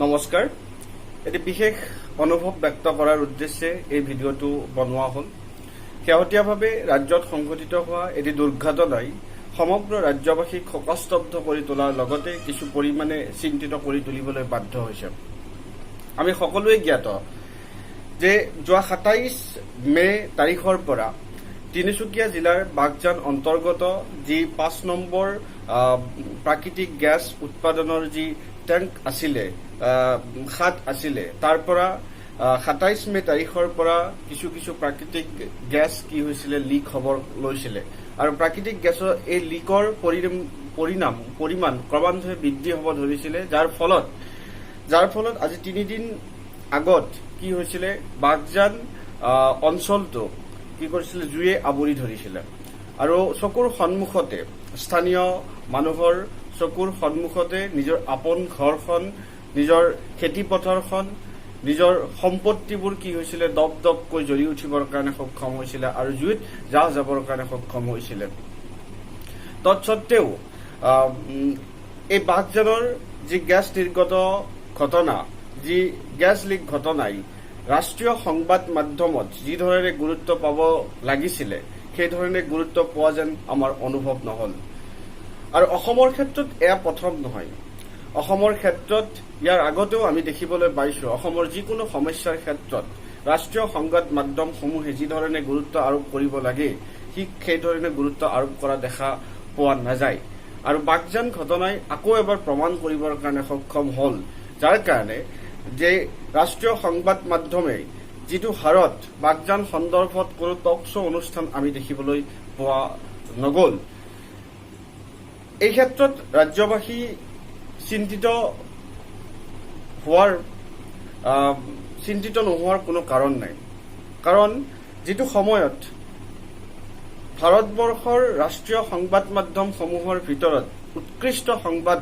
নমস্কাৰ। এটি বিশেষ অনুভৱ ব্যক্ত কৰাৰ উদ্দেশ্যে এই ভিডিঅ'টো বনোৱা হ'ল। শেহতীয়াভাৱে ৰাজ্যত সংঘটিত হোৱা এটি দুৰ্ঘটনাই সমগ্ৰ ৰাজ্যবাসীক শোকস্তব্ধ কৰি তোলাৰ লগতে কিছু পৰিমাণে চিন্তিত কৰি তুলিবলৈ বাধ্য হৈছে। আমি সকলোৱে জ্ঞাত যে যোৱা 27 মে' তাৰিখৰ পৰা তিনিচুকীয়া জিলাৰ বাগজান অন্তৰ্গত যি 5 নম্বৰ প্ৰাকৃতিক গেছ উৎপাদনৰ যি টেংক আছিলে, খাদ আছিলে, তাৰ পৰা 27 মে' তাৰিখৰ পৰা কিছু কিছু প্ৰাকৃতিক গেছ কি হৈছিলে, লিক হ'ব লৈছিলে আৰু প্ৰাকৃতিক গেছৰ এই লিকৰ পৰিণাম পৰিমাণ ক্ৰমান্বয়ে বৃদ্ধি হ'ব ধৰিছিলে, যাৰ ফলত আজি 3 দিন আগত কি হৈছিলে, বাগজান অঞ্চলটো কি কৰিছিলে, জুয়ে আৱৰি ধৰিছিলে আৰু চকুৰ সন্মুখতে, স্থানীয় মানুহৰ চকুৰ সন্মুখতে নিজৰ আপোন ঘৰখন, নিজৰ খেতি পথাৰখন, নিজৰ সম্পত্তিবোৰ কি হৈছিলে, দপ দপকৈ জ্বলি উঠিবৰ কাৰণে সক্ষম হৈছিলে আৰু জুইত জাহ যাবৰ কাৰণে সক্ষম হৈছিলে। তৎসত্বেও এই বাঘজানৰ যি গেছ নিৰ্গত ঘটনা, যি গেছ লিক ঘটনাই ৰাষ্ট্ৰীয় সংবাদ মাধ্যমত যি ধৰণে গুৰুত্ব পাব লাগিছিলে, সেই ধৰণে গুৰুত্ব পোৱা যেন আমাৰ অনুভৱ নহ'ল। আৰু অসমৰ ক্ষেত্ৰত এয়া প্ৰথম নহয়। অসমৰ ক্ষেত্ৰত ইয়াৰ আগতেও আমি দেখিবলৈ পাইছোঁ, অসমৰ যিকোনো সমস্যাৰ ক্ষেত্ৰত ৰাষ্ট্ৰীয় সংবাদ মাধ্যমসমূহে যি ধৰণে গুৰুত্ব আৰোপ কৰিব লাগে, ঠিক সেই ধৰণে গুৰুত্ব আৰোপ কৰা দেখা পোৱা নাযায়। আৰু বাগজান ঘটনাই আকৌ এবাৰ প্ৰমাণ কৰিবৰ কাৰণে সক্ষম হ'ল, যাৰ কাৰণে যে ৰাষ্ট্ৰীয় সংবাদ মাধ্যমে যিটো হাৰত বাগজান সন্দৰ্ভত কোনো টক শ্ব' অনুষ্ঠান আমি দেখিবলৈ পোৱা নগ'ল। এই ক্ষেত্ৰত ৰাজ্যবাসী চিন্তিত নোহোৱাৰ কোনো কাৰণ নাই। কাৰণ যিটো সময়ত ভাৰতবৰ্ষৰ ৰাষ্ট্ৰীয় সংবাদ মাধ্যমসমূহৰ ভিতৰত উৎকৃষ্ট সংবাদ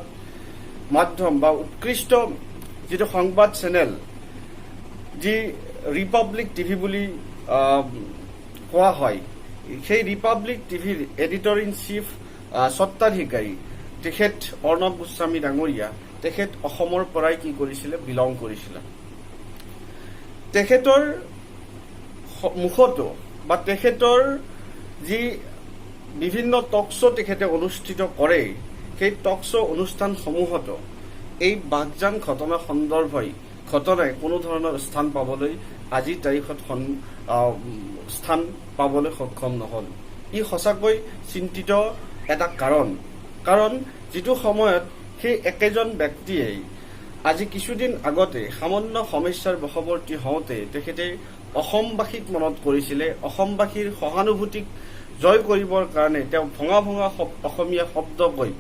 মাধ্যম বা উৎকৃষ্ট যিটো সংবাদ চেনেল, যি ৰিপাব্লিক টিভি বুলি কোৱা হয়, সেই ৰিপাব্লিক টিভিৰ এডিটৰ ইন চিফ, স্বত্বাধিকাৰী তেখেত অৰ্ণৱ গোস্বামী ডাঙৰীয়া, তেখেত অসমৰ পৰাই কি কৰিছিলে, বিলং কৰিছিলে। তেখেতৰ মুখতো বা তেখেতৰ যি বিভিন্ন টক শ্ব' তেখেতে অনুষ্ঠিত কৰে, সেই টক শ্ব' অনুষ্ঠানসমূহতো এই বাগজান ঘটনা সন্দৰ্ভই ঘটনাই কোনো ধৰণৰ স্থান পাবলৈ আজিৰ তাৰিখত স্থান পাবলৈ সক্ষম নহ'ল। ই সঁচাকৈ চিন্তিত এটা কাৰণ। কাৰণ যিটো সময়ত সেই একেজন ব্যক্তিয়েই আজি কিছুদিন আগতে সামান্য সমস্যাৰ বশৱৰ্তী হওঁতে তেখেতে অসমবাসীক মনত কৰিছিলে, অসমবাসীৰ সহানুভূতিক জয় কৰিবৰ কাৰণে তেওঁ ভঙা ভঙা অসমীয়া শব্দ কৈ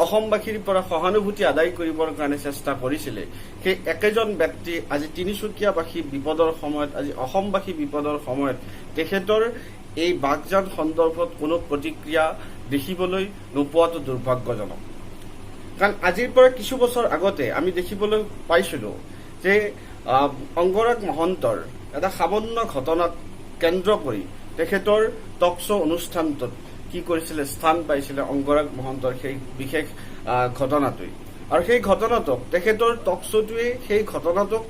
অসমবাসীৰ পৰা সহানুভূতি আদায় কৰিবৰ কাৰণে চেষ্টা কৰিছিলে, সেই একেজন ব্যক্তি আজি তিনিচুকীয়াবাসী বিপদৰ সময়ত, আজি অসমবাসী বিপদৰ সময়ত তেখেতৰ এই বাগজান সন্দৰ্ভত কোনো প্ৰতিক্ৰিয়া দেখিবলৈ নোপোৱাটো দুৰ্ভাগ্যজনক। কাৰণ আজিৰ পৰা কিছু বছৰ আগতে আমি দেখিবলৈ পাইছিলোঁ যে অংগৰাগ মহন্তৰ এটা সামান্য ঘটনাক কেন্দ্ৰ কৰি তেখেতৰ টক শ্ব' অনুষ্ঠানটোত কি কৰিছিলে, স্থান পাইছিলে অংগৰাগ মহন্তৰ সেই বিশেষ ঘটনাটোৱে। আৰু সেই ঘটনাটোক তেখেতৰ টক শ্ব'টোৱে সেই ঘটনাটোক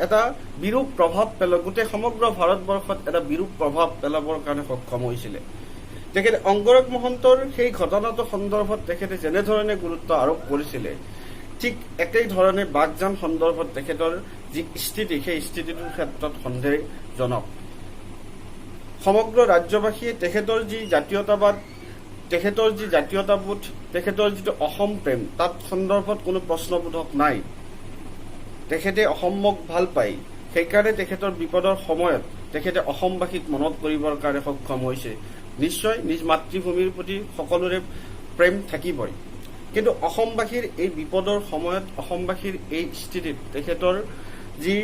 এটা বিৰূপ প্ৰভাৱ পেলোৱা, গোটেই সমগ্ৰ ভাৰতবৰ্ষত এটা বিৰূপ প্ৰভাৱ পেলাবৰ কাৰণে সক্ষম হৈছিলে। তেখেতে অংগৰাগ মহন্তৰ সেই ঘটনাটো সন্দৰ্ভত তেখেতে যেনেধৰণে গুৰুত্ব আৰোপ কৰিছিলে, ঠিক একেই ধৰণে বাগজান সন্দৰ্ভত তেখেতৰ যি স্থিতি, সেই স্থিতিটোৰ ক্ষেত্ৰত সন্দেহজনক। সমগ্ৰ ৰাজ্যবাসীয়ে তেখেতৰ যি জাতীয়তাবাদ, তেখেতৰ যি জাতীয়তাবোধ, তেখেতৰ যিটো অসম প্ৰেম, তাত সন্দৰ্ভত কোনো প্ৰশ্নবোধক নাই। তেখেতে অসমক ভাল পায়, সেইকাৰণে তেখেতৰ বিপদৰ সময়ত তেখেতে অসমবাসীক মনত কৰিবৰ কাৰণে সক্ষম হৈছে। নিশ্চয় নিজ মাতৃভূমিৰ প্ৰতি সকলোৰে প্ৰেম থাকিবই, কিন্তু অসমবাসীৰ এই বিপদৰ সময়ত, অসমবাসীৰ এই স্থিতিত তেখেতৰ যি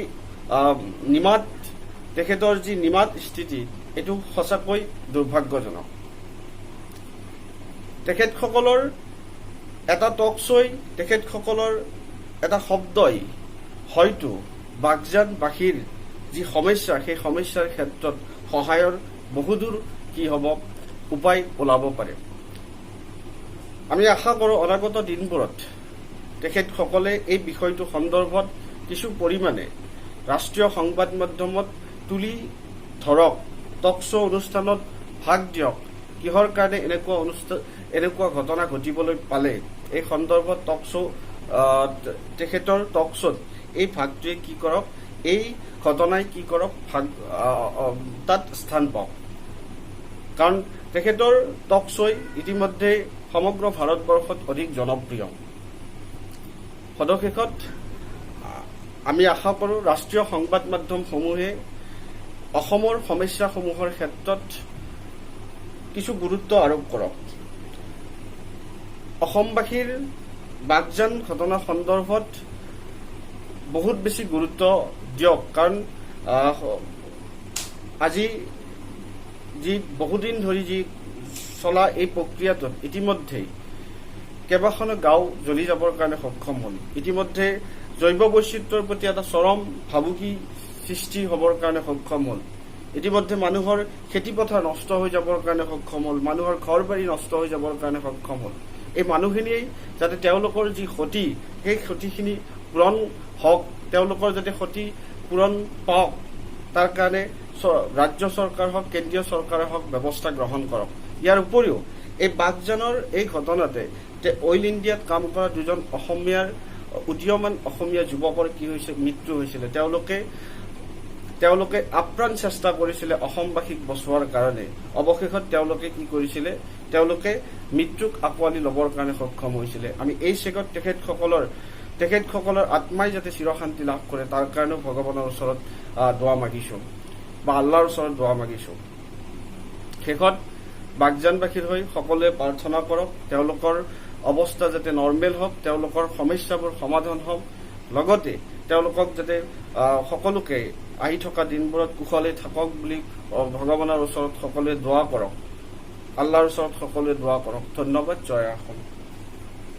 নিমাত স্থিতি, এইটো সঁচাকৈ দুৰ্ভাগ্যজনক। তেখেতসকলৰ এটা টক শ্ব'ই, তেখেতসকলৰ এটা শব্দই হয়তো বাগজানবাসীৰ যি সমস্যা, সেই সমস্যাৰ ক্ষেত্ৰত সহায়ৰ বহুদূৰ কি হ'ব, উপায় ওলাব পাৰে। আমি আশা কৰোঁ অনাগত দিনবোৰত তেখেতসকলে এই বিষয়টো সন্দৰ্ভত কিছু পৰিমাণে ৰাষ্ট্ৰীয় সংবাদ মাধ্যমত তুলি ধৰক, টক শ্ব' অনুষ্ঠানত ভাগ দিয়ক। কিহৰ কাৰণে এনেকুৱা ঘটনা ঘটিবলৈ পালে, এই সন্দৰ্ভত টক শ্ব' তেখেতৰ টক শ্ব'ত এই ভাগটোৱে কি কৰক, এই ঘটনাই কি কৰক, ভাগ তাত স্থান পাওক। কাৰণ তেখেতৰ টক শ্ব'ই ইতিমধ্যে সমগ্ৰ ভাৰতবৰ্ষত অধিক জনপ্ৰিয়। সদৌশেষত আমি আশা কৰোঁ, ৰাষ্ট্ৰীয় সংবাদ মাধ্যমসমূহে অসমৰ সমস্যাসমূহৰ ক্ষেত্ৰত কিছু গুৰুত্ব আৰোপ কৰক। অসমবাসীৰ বাগজান ঘটনা সন্দৰ্ভত বহুত বেছি গুৰুত্ব দিয়ক। কাৰণ আজি যি বহুদিন ধৰি যি চলা এই প্ৰক্ৰিয়াটোত ইতিমধ্যেই কেইবাখনো গাঁও জ্বলি যাবৰ কাৰণে সক্ষম হ'ল। ইতিমধ্যে জৈৱ বৈচিত্ৰ্যৰ প্ৰতি এটা চৰম ভাবুকি সৃষ্টি হ'বৰ কাৰণে সক্ষম হ'ল। ইতিমধ্যে মানুহৰ খেতিপথাৰ নষ্ট হৈ যাবৰ কাৰণে সক্ষম হ'ল, মানুহৰ ঘৰ বাৰী নষ্ট হৈ যাবৰ কাৰণে সক্ষম হ'ল। এই মানুহখিনিয়েই যাতে তেওঁলোকৰ যি ক্ষতি, সেই ক্ষতিখিনি পূৰণ হওক, তেওঁলোকৰ যাতে ক্ষতি পূৰণ পাওক, তাৰ কাৰণে ৰাজ্য চৰকাৰ হওক, কেন্দ্ৰীয় চৰকাৰে হওক, ব্যৱস্থা গ্ৰহণ কৰক। ইয়াৰ উপৰিও এই বাগজানৰ এই ঘটনাতে যে অইল ইণ্ডিয়াত কাম কৰা দুজন অসমীয়াৰ, উদীয়মান অসমীয়া যুৱকৰ কি হৈছে, মৃত্যু হৈছিলে, তেওঁলোকে আপ্ৰাণ চেষ্টা কৰিছিলে অসমবাসীক বচোৱাৰ কাৰণে। অৱশেষত তেওঁলোকে কি কৰিছিলে? তেওঁলোকে মৃত্যুক আঁকোৱালি ল'বৰ কাৰণে সক্ষম হৈছিলে। আমি এই চেগত তেখেতসকলৰ আত্মাই যাতে চিৰশান্তি লাভ কৰে, তাৰ কাৰণেও ভগৱানৰ ওচৰত দোৱা মাগিছো বা আল্লাহৰ ওচৰত দোৱা মাগিছো। শেষত বাগজানবাসীৰ হৈ সকলোৱে প্ৰাৰ্থনা কৰক, তেওঁলোকৰ অৱস্থা যাতে নৰ্মেল হওক, তেওঁলোকৰ সমস্যাবোৰ সমাধান হওক, লগতে তেওঁলোকক যাতে সকলোকে আহি থকা দিনবোৰত কুশলে থাকক বুলি ভগৱানৰ ওচৰত সকলোৱে দোৱা কৰক, আল্লাহৰ ওচৰত সকলোৱে দোৱা কৰক। ধন্যবাদ। জয় অসম।